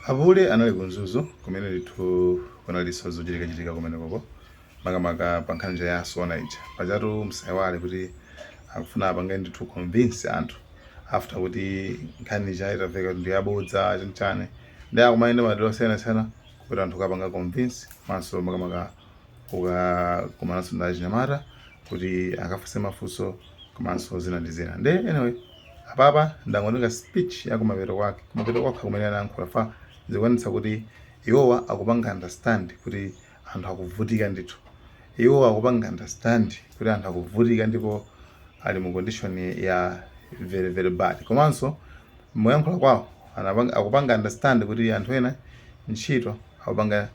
Apule anali ku Mzuzu kumene ndithu kunalinso zochitikachitika kumenekoko, makamaka pa nkhani ya SONA ija. Pajatu musaiwale kuti akufuna apange ndithu convince anthu after kuti nkhani ija itamveka kuti ndi yabodza, chanichani, ndi akumayenda madera osiyanasiyana kupita anthu kukapanga convince, komanso makamaka kukakumananso ndi achinyamata kuti akafunse mafunso komanso zina ndi zina. Nde anyway, apapa ndangotenga speech ya kumapeto kwake, kumapeto kwakha kumene anayankhula fa zikuonetsa kuti iwowa akupanga understand kuti anthu akuvutika ndithu. Iwowa akupanga understand kuti anthu akuvutika ndipo ali mu condition ya very very bad. Komanso muyankhula kwawo akupanga understand kuti anthu ena ntchito akupanga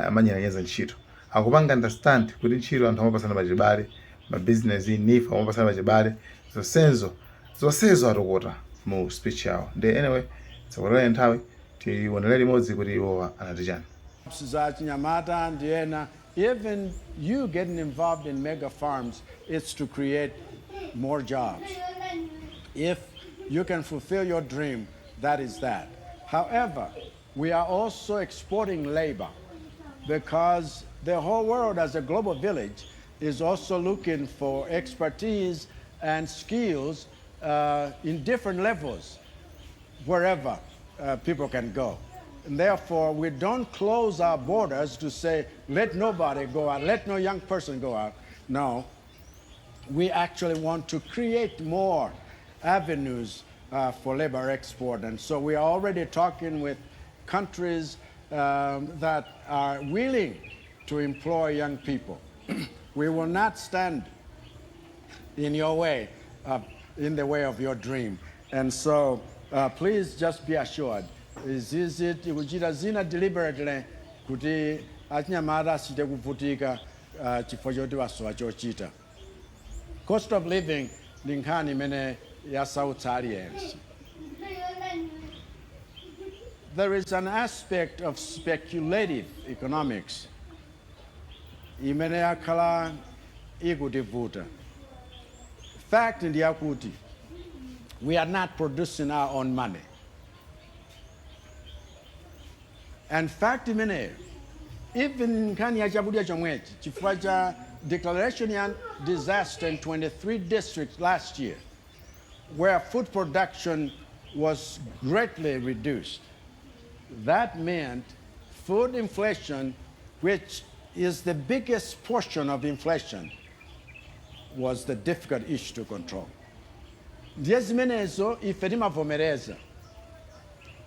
amanyerenyeza ntchito, akupanga understand kuti ntchito anthu amapasana pachibale, mabizinesi NEEF amapasana pachibale, zonsezo zonsezo atokota mu speech yawo. Ndi anyway, tsopano nthawi tionere limodzi kuti iwowa anati chani. Za chinyamata ndi ena, even you getting involved in mega farms, it's to create more jobs. If you can fulfill your dream, that is that. However, we are also exporting labor because the whole world as a global village is also looking for expertise and skills in different levels wherever people can go. And therefore, we don't close our borders to say, "Let nobody go out, let no young person go out." No, we actually want to create more avenues for labor export. And so we are already talking with countries that are willing to employ young people. We will not stand in your way, in the way of your dream. And so please just be assured, izizi tikuchita zina deliberately kuti achinyamata asachite kuvutika chifukwa choti wasowa chochita. Cost of living ndi nkhani imene yasautsa aliyense. There is an aspect of speculative economics imene yakhala ikutivuta. Fact ndi yakuti we are not producing our own money, and fact imeneyo, even nkhani ya chakudya chomwechi, chifukwa cha declaration ya disaster in 23 districts last year where food production was greatly reduced, that meant food inflation, which is the biggest portion of inflation, was the difficult issue to control. Ndiye zimenezo ife timavomereza,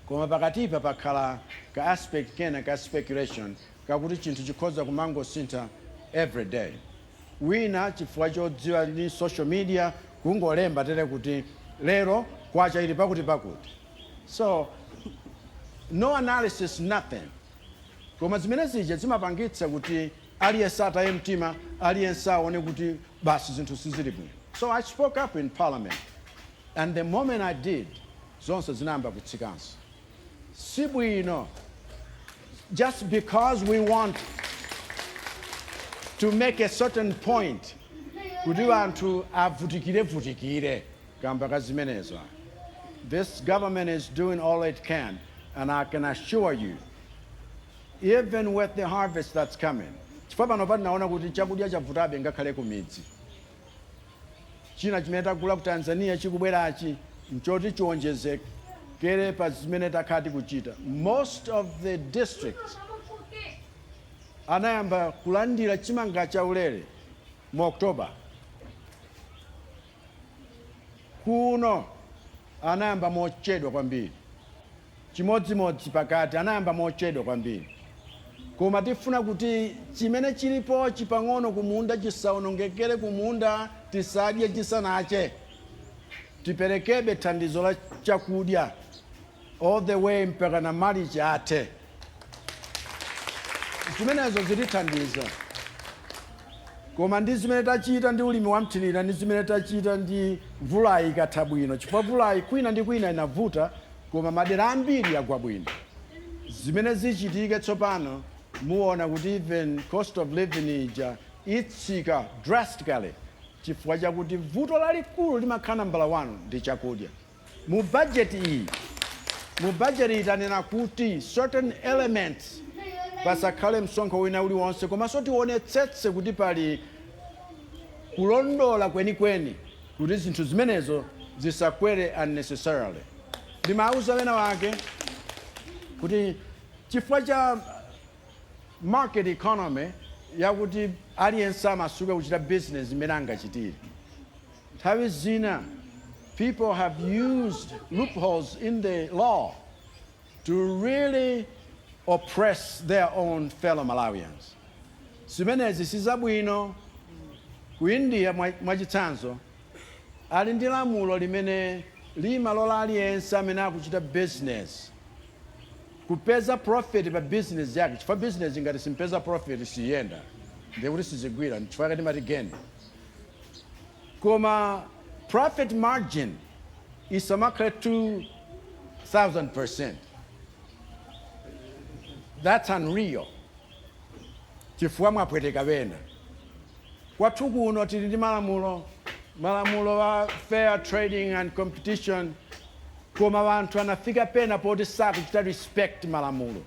koma pakatipa pakhala ka aspect kena ka speculation kakuti chinthu chikhoza kumangosintha every day. Wina chifukwa chodziwa ndi social media kungolemba tere kuti lero kwacha ili pakuti pakuti, so no analysis, nothing. Koma zimene zija zimapangitsa kuti aliyense ataye mtima, aliyense aone kuti basi zinthu sizili bwino. So I spoke up in Parliament, and the moment I did, zonse zinayamba kutsikanso. Sibwino just because we want to make a certain point kuti anthu avutikire vutikire kamba ka zimenezo. This government is doing all it can, and I can assure you, even with the harvest that's coming, chifukwa pano patinaona kuti chakudya chavutabe ngakhale ku midzi, china chimene tagula ku Tanzania chikubwerachi nchoti chiwonjezekere pa zimene takhala tikuchita. Most of the districts anayamba kulandira chimanga chaulere mu October. Kuno anayamba mochedwa kwambiri, chimodzimodzi pakati anayamba mochedwa kwambiri. Koma tifuna kuti chimene chilipochi pang'ono kumunda chisaonongekere kumunda, tisadye chisanache. Tiperekebe thandizo la chakudya all the way mpaka na Marichi athe. Zimenezo zitithandiza. Koma ndi zimene tachita ndi ulimi wa mthirira, ndi zimene tachita ndi mvulayi ikatha bwino, chifukwa mvulayi kwina ndi kwina inavuta, koma madera ambiri yagwa bwino. Zimene zichitike tsopano, muona kuti even cost of living ija itsika drastically, chifukwa chakuti vuto lalikulu limakhala nambala 1 ndi chakudya. Mu budget iyi Mu budget itanena kuti certain elements pasakhale msonkho wina uliwonse, komanso tionetsetse kuti pali kulondola kwenikweni kuti zinthu zimenezo zisakwere unnecessarily. Ndimauza wena wake kuti chifukwa cha market economy yakuti aliyense amasuka kuchita business imene angachitire, nthawi zina people have used loopholes in the law to really oppress their own fellow Malawians. Zimenezi sizabwino. Ku India, mwachitsanzo, ali ndi lamulo limene limalola aliyense amene akuchita business kupeza profit pa business yake, chifukwa business ngati simpeza profit siyenda, ndiye kuti sizigwira, chifukwa timati gain. Koma profit margin isamakhale 2000%. That's unreal, chifukwa mwapweteka bena. Kwathu kuno tili ndi malamulo a fair trading and competition, koma wanthu anafika pena poti sakuchita respect malamulo.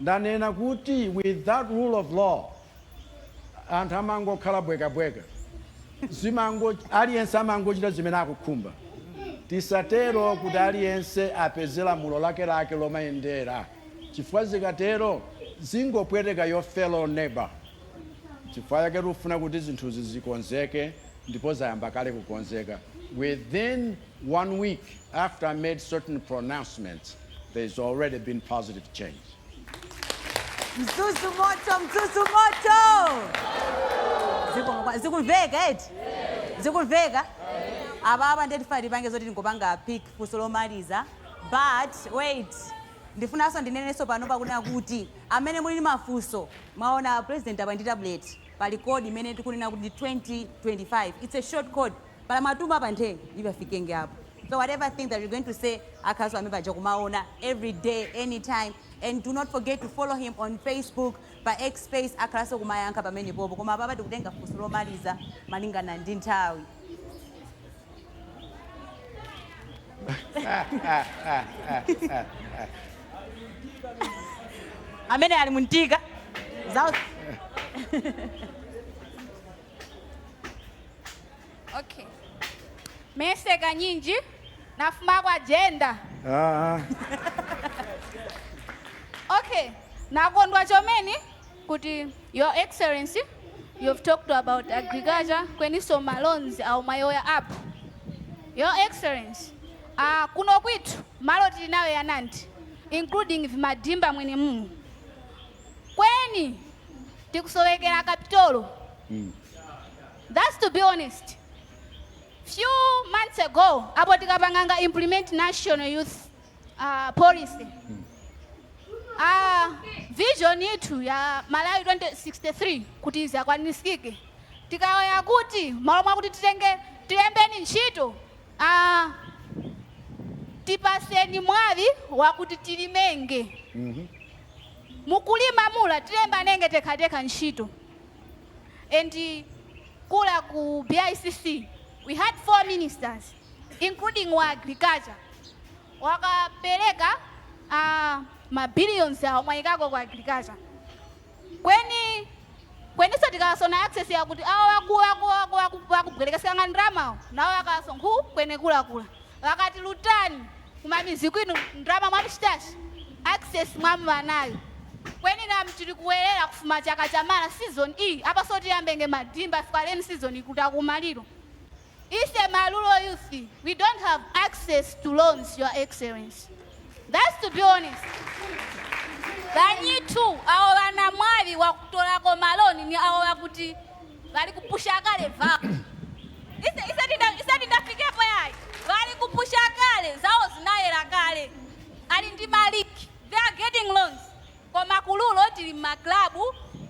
Ndanena kuti without rule of law anthu amangokhala bwekabweka, zimango aliyense amangochita zimene akukhumba. Tisatero, kuti aliyense apeze lamulo lake lomayendera, chifukwa zikatero zingopweteka your fellow neighbor. Chifukwa chake tikufuna kuti zinthuzi zikonzeke, ndipo zayamba kale kukonzeka. Within one week after I made certain pronouncements, there's already been positive change. Mzuzu moto, Mzuzu moto! Zikumveka eti? Zikumveka? Apa ndeti tipange zoti tingopanga pick funso lomaliza, but wait, ndifunanso ndinenenso pano pakunena kuti amene muli ndi mafunso, mwaona President apa ndi tablet, pali code imene tikunena kuti ndi 2025. It's a short code, pala matuma pa nthenga ipafikenge apo. So whatever thing that you're going to say, akhaso amene paja kumaona every day, anytime. And do not forget to follow him on Facebook, pa X space, akhalanso kumayankha pamene popo. Koma apapa tikutenga funso lomaliza malingana ndi nthawi. Amene ali muntika zawo. Okay. Mese kanyinji nafuma kwa jenda. Ah. Okay. Nakondwa chomeni kuti, Your Excellency, you've talked about agriculture, kweniso ma loans au mayoya up. Your Excellency, kuno kwitu malo tili nayo yanandi, including vimadimba mwene mumu. Kweni tikusowekera kapitolo. That's to be honest. Few months ago, apo tikapanganga implement national youth policy. Vision yithu ya Malawi 2063 kuti izakwanisikike, tikawaya kuti malo mwakuti titenge tilembeni ntchito, tipaseni mwawi wakuti tilimenge. Mukulima mula tilemba nenge tekhatekha ntchito. And kula ku BICC we had four ministers, including wa agriculture, wakapereka ma billions awo mwayikako ku agriculture. Kweni kweniso tikasona access yakuti awo wakubwerekesanga ndramawo nawo akaso nkhu kwene kulakula wakati lutani kumamizi kwinu ndrama mwamuchitachi access mwamuvanayo. Kweni nami tili kuwerera kufuma chaka chamala season iyi apa, so tiyambenge madimba fika rain season ikuti akumaliro. Ise ma rural youth, we don't have access to loans, Your Excellency. That's to be honest. Vanyitu awo vana mwavi wakutolako ma loan ni awo wakuti vali kupusha kale vapo. Ise tindafikepo yayi, vali kupusha kale zawo zinayera kale, ali ndi maliki, they are getting loans. Koma ku rural tili ma club,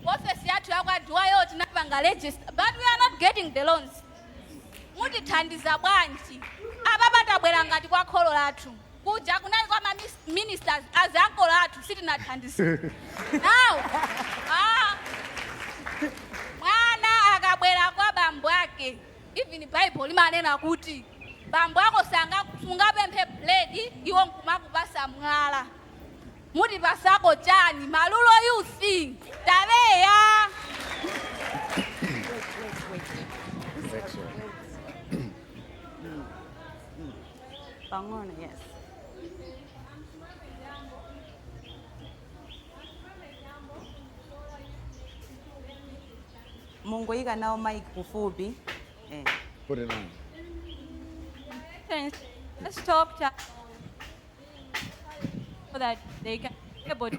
ofesi yathu yakwaduwayo tinapanga register, but we are not getting the loans. Mutithandiza bwanji? Apa patabwera ngati kwa kholo lathu kuja kunali kwa ma ministers azankolo athu, sitinathandiza. Now mwana akabwera kwa bambo ake, even Bible limanena kuti Bambo ako sanga sungapemphe buledi, iwo nkumakupasa mwala. Mutipasako chani ma rural youth? Tabeya. Wait, wait, wait. Pang'ono, yes. Mungoyika nawo mic kufupi. Eh. Put it on. Let's talk to so that they can be able to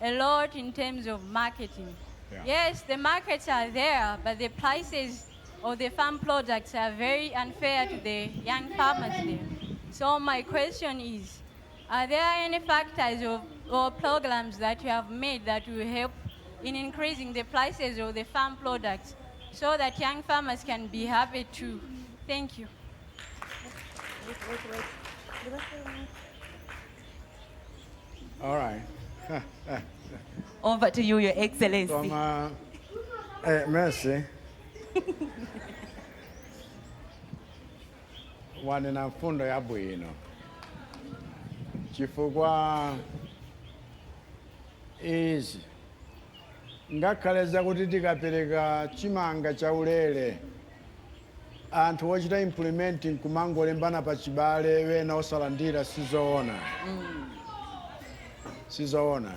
a lot in terms of marketing. Yes, the markets are there, but the prices of the farm products are very unfair to the young farmers there. So my question is, are there any factors or programs that you have made that will help in increasing the prices of the farm products so that young farmers can be happy too? Thank you. Wait, wait, wait. All right. Over to you, Your Excellency. Koma Mercy wanena mfundo yabwino, chifukwa izi ngakhale zakuti tikapereka chimanga chaulere, anthu ochita implement nkumangolembana pa chibale, wena osalandira, sizoona, sizoona.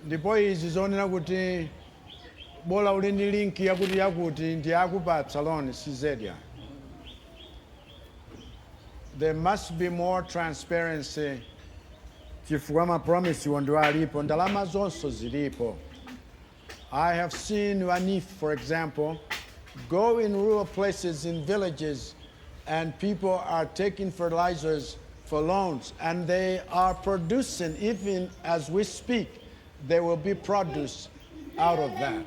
Ndipo izi zonena kuti bola uli ndi link yakuti yakuti ndi akupatsa loan, sizedya. There must be more transparency, chifukwa ma promise iwo ndiwo alipo, ndalama zonso zilipo. I have seen a NEEF, for example, go in rural places, in villages, and people are taking fertilizers for loans, and they are producing. Even as we speak, there will be produce out of that.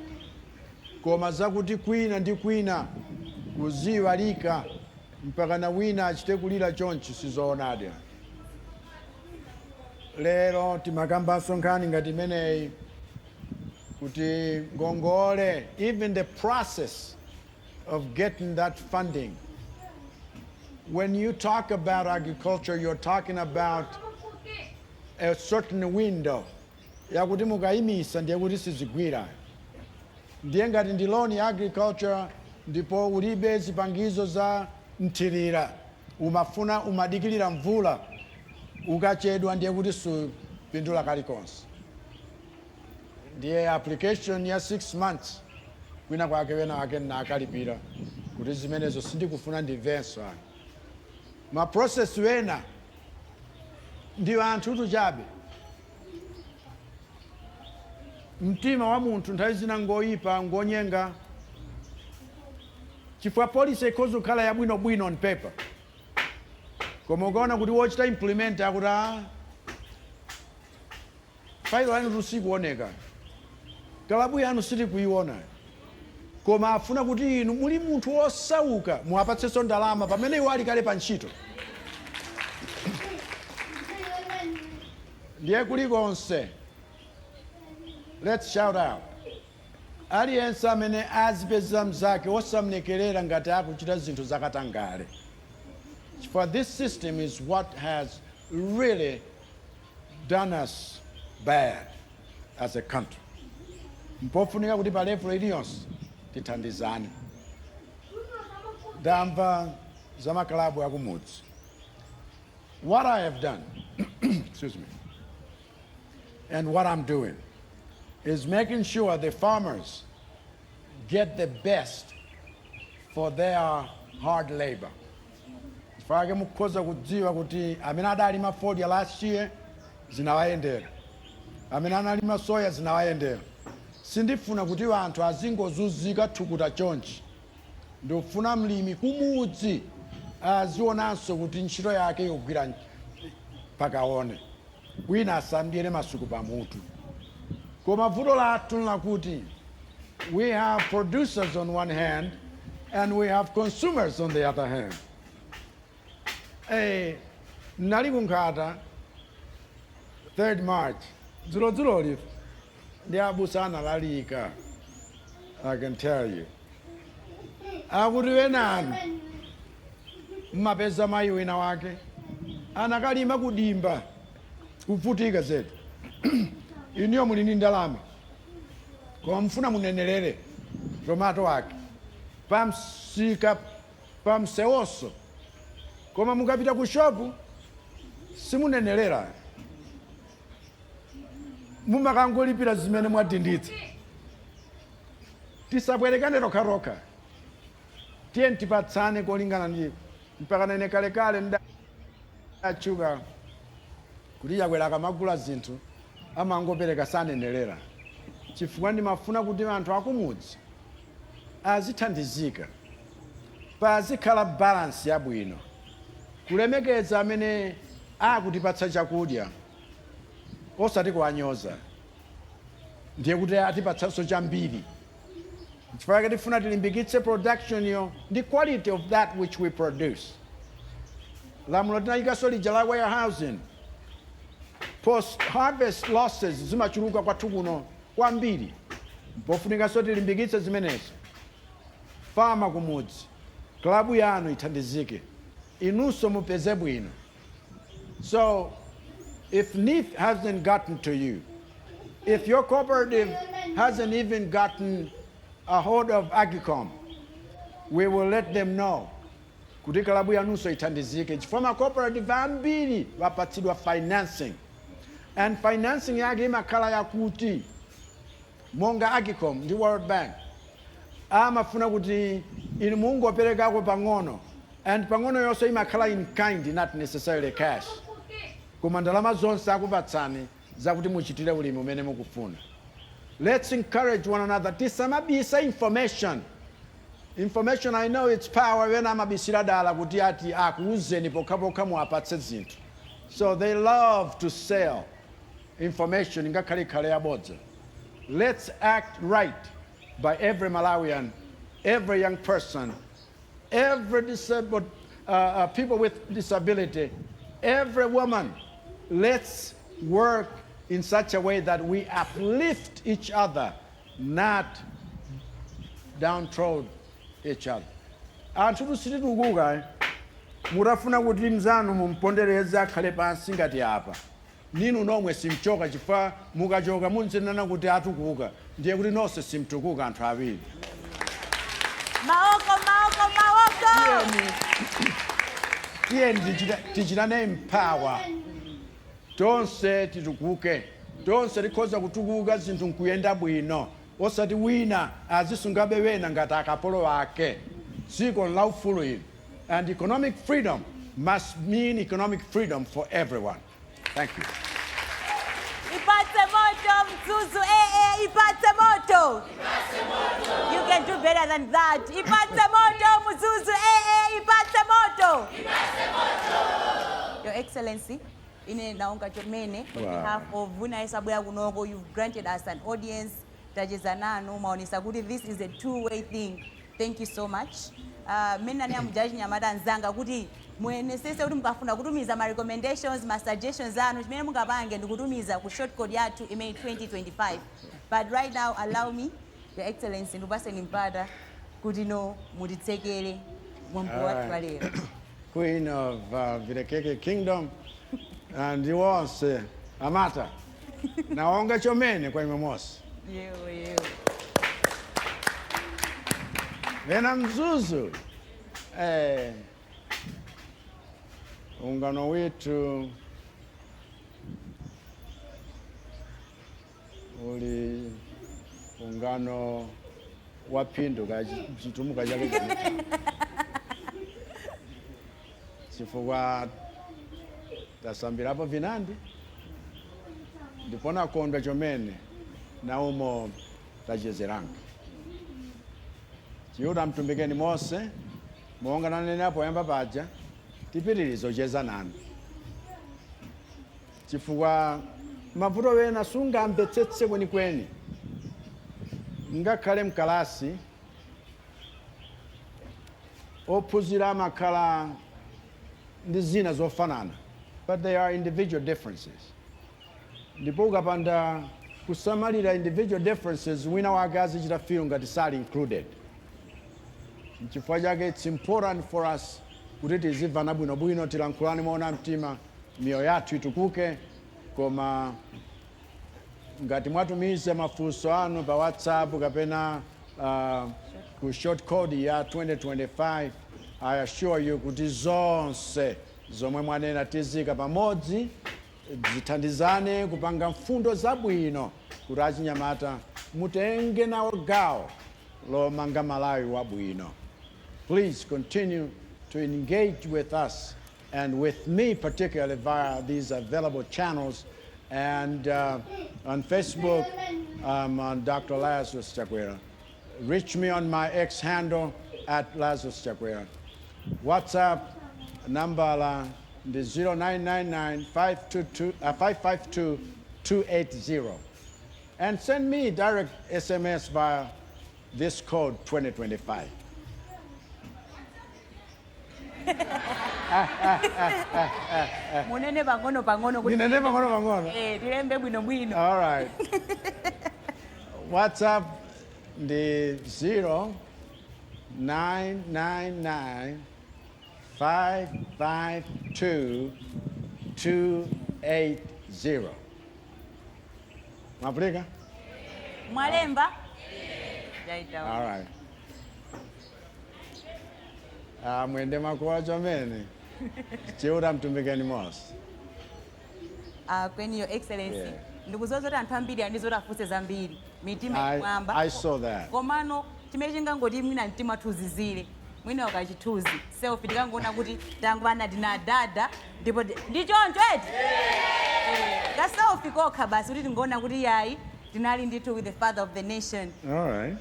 Koma zakuti kwina ndi kwina kuziwalika mpaka na wina achite kulira chonchi, sizoonadi. Lero timakambanso nkhani ngati imeneyi, kuti ngongole, even the process of getting that funding. When you talk about agriculture, you're talking about a certain window yakuti mukayimisa ndiye kuti sizigwira. Ndiye ngati ndi loan ya agriculture ndipo ulibe zipangizo za mthirira, umafuna umadikilira mvula, ukachedwa ndiye kuti supindula kalikonse. Ndiye application ya 6 months, kwina kwake wena wake nakalipira kuti zimenezo sindikufuna ndimvenso ayi. Ma process wena ndi anthu tuchabe. Mtima wa munthu nthawi zina ngoyipa, ngonyenga, chifukwa policy ikhoza kukhala yabwinobwino on paper, koma ukaona kuti wochita implement akuti, "A failo yanu tusikuoneka, kalabu yanu sitikuiona," koma afuna kuti inu muli munthu wosauka muwapatsenso ndalama pamene iwo ali kale pa ntchito. Ndiye kulikonse, let's shout out aliyense amene azipeza mzake osamlekerera ngati akuchita zinthu zakatangale, chifukwa this system is what has really done us bad as a country. Mpofunika kuti pa level iliyonse tithandizane. Ndamva za makalabu akumudzi. What I have done, excuse me, and what I'm doing is making sure the farmers get the best for their hard labor. Chifukwa mukhoza kudziwa kuti amene adalima fodya last year zinawayendera, amene analima soya zinawayendera. Sindifuna kuti anthu azingozunzika thukuta chonchi. Ndikufuna mlimi kumudzi azionanso kuti ntchito yake yogwira pakaone, wina asamdyere masuku pamutu. Koma vuto lathu nlakuti we have producers on one hand and we have consumers on the other hand. Nali kunkhata 3rd March, dzulodzuloli, ndi abusa analalika. I can tell you, Akuti wenanu mmapeza mayi wina wake anakalima kudimba, kuvutika zetu, iniyo muli ndi ndalama, koma mfuna munenelere tomato wake pamsika, pamsewonso, koma mukapita ku shopu simunenelera, mumakangolipira zimene mwadinditsa. Tisabwerekane tokhatokha, tiye tipatsane kolingana ndi mpaka nene kalekale ndachuka kuti Chakwera akamagula zinthu amangopereka, sanenelera, chifukwa ndimafuna kuti anthu akumudzi azithandizika, pazikhala balance yabwino, kulemekeza amene akutipatsa chakudya, osati kuwanyoza. Ndiye kuti atipatsanso chambiri. Chifukwa chake tifuna tilimbikitse production yo ndi quality of that which we produce. Lamulo tinayikanso lija la warehousing, post harvest losses zimachuluka kwathu kuno kwambiri, pofunikanso tilimbikitse zimenezo. Farmer kumudzi, klabu yanu ithandizike, inunso mupeze bwino. So if NEEF hasn't gotten to you, if your cooperative hasn't even gotten a hold of AGCOM, we will let them know kuti kalabu yanunso ithandizike, chifukwa ma cooperative ambiri vapatsidwa financing, and financing yake imakhala yakuti monga AGCOM ndi World Bank amafuna kuti inu mungoperekako pang'ono, and pang'ono yonso imakhala in kind, not necessarily cash, koma ndalama zonse akupatsani zakuti muchitire ulimi umene mukufuna. Let's encourage one another. Tisamabisa information. Information, I know it's power. Wena amabisira dala kuti ati akuuzeni pokhapokha muwapatse zinthu. So they love to sell information, ngakhale ikhale yabodza. Let's act right by every Malawian, every young person, every disabled, people with disability, every woman. Let's work in such a way that we uplift each other, not downtrod each other. Anthu tusititukuka, eh? Mutafuna kuti mzanu mumpondereze akhale pansi ngati apa, ninu nomwe simchoka, chifukwa mukachoka munzinena kuti atukuka, ndiye kuti nonse simtukuka, anthu awiri. Maoko, maoko, maoko! Tiyeni tichitane empower, tonse titukuke, tonse tikhoza kutukuka, zinthu nkuyenda bwino, osati wina azisungabe wena ngati akapolo ake. Dziko la ufulu ili, and economic freedom must mean economic freedom for everyone. Thank you. Ipatse moto Mzuzu, eh eh, ipatse moto. You can do better than that. Ipatse moto Mzuzu, eh eh, ipatse moto. Your Excellency, ine naonga chomene on behalf of wina isabwera kunoko, you've granted us an audience, tacheza nanu, maonesa kuti this is a two way thing. Thank you so much. Mmene nani amujaji nyamata anzanga kuti muyenesese kuti mukafuna kutumiza ma recommendations, ma suggestions anu, chimene mungapange ndikutumiza ku short code yathu imene 2025. But right now, allow me, Your Excellency, ndipaseni mpata kuti no mutitsekere mwambo wathu wa lero. Queen of Vilekeke Kingdom and wonse amata, naonga chomene kwa imwe mose. Yewe yewe. Vena Mzuzu, ungano witu uli ungano wa phindu ka chitumuka chake chimene, chifukwa tasambirapo vinandi, ndipo nakondwa chomene naumo tachezeranga. Chiyuda mtumbikeni mose, monga nanene poyamba paja, tipitirize kucheza nanu, chifukwa mavuto wena sungamvetsetse kwenikweni. Ngakhale mkalasi ophunzira amakhala ndi zina zofanana, but there are individual differences, ndipo ukapanda kusamalira individual differences, wina wake azichita feel ngati sali included. Nchifukwa chake it's important for us kuti tizimvana bwinobwino, tilankhulane moona mtima, miyoyo yathu itukuke. Koma ngati mwatumiza mafunso anu pa WhatsApp kapena ku short code ya 2025, I assure you kuti zonse zomwe mwanena tizika pamodzi, zithandizane kupanga mfundo zabwino kuti achinyamata mutenge nawo gawo lomanga Malawi wabwino. Please continue to engage with us and with me particularly via these available channels. And on Facebook, I'm on Dr. Lazarus Chakwera. Reach me on my X handle at Lazarus Chakwera. WhatsApp number la ndi 0999 522, 552 280. And send me direct SMS via this code 2025. Munene pang'ono pang'ono kuti Ninene pang'ono pang'ono. Tilembe bwino bwino. All right. WhatsApp ndi 0999 552 280. Mwapulika? Mwalemba? Yaita. All right. Ah, mwende makuwa chomene. Chiuta mtumbikeni mose. Kweni Your Excellency. Yeah. Ndikudziwa zoti anthu ambiri andizoti afunse zambiri. Mitima imwamba. I saw that. Komano chimene chingangoti mwina mtima thuzizire. Mwina ukachithuzi. Selfie tikangoona kuti tangwana tinadada ndipo ndi choncho eti? Ka selfie kokha basi kuti tingoona kuti yayi tinali ndithu with the father of the nation. All right.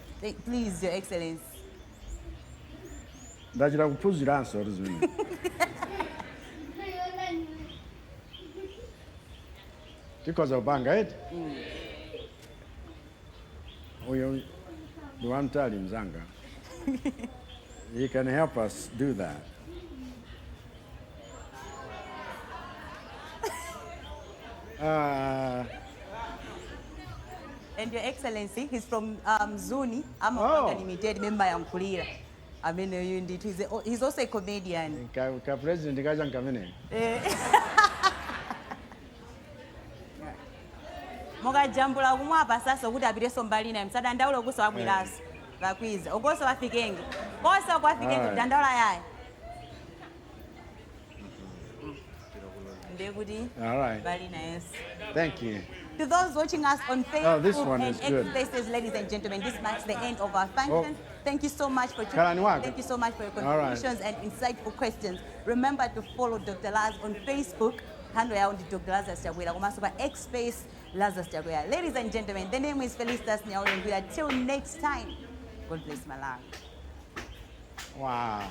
Please, Your Excellency. Ndachita kuphunziranso kuti zimene. Tikhoza kupanga eti? Uyo ndi wamtali mzanga. He can help us do that. And Your Excellency, he's from Zuni. I'm a Oh. limited member ya Nkulira. Amene ndithu he's also a comedian. Ka president kacha nkamene. Mukajambula kumwe apasaso kuti apiteso mbali naye msadandaule kuso abweraso vakwiza ukoso vafikenge koso kwafikenge. Alright. Dandaula yayi ndekuti All right. mbali nayenso. Thank you. To those watching us on Facebook Oh, this one and is good. X Spaces, ladies and gentlemen, this marks the end of our function. Oh. Thank you so much for tuning Kalani in. wako. Thank you so much for your All right. contributions and insightful questions. Remember to follow Dr. Laz on Facebook. Handle yawo ndi Dr. Lazarus Chakwera. Komanso pa X Space, Lazarus Chakwera. Ladies and gentlemen, the name is Felicitas Nyaoyongwira. Till next time, God bless Malawi. Wow.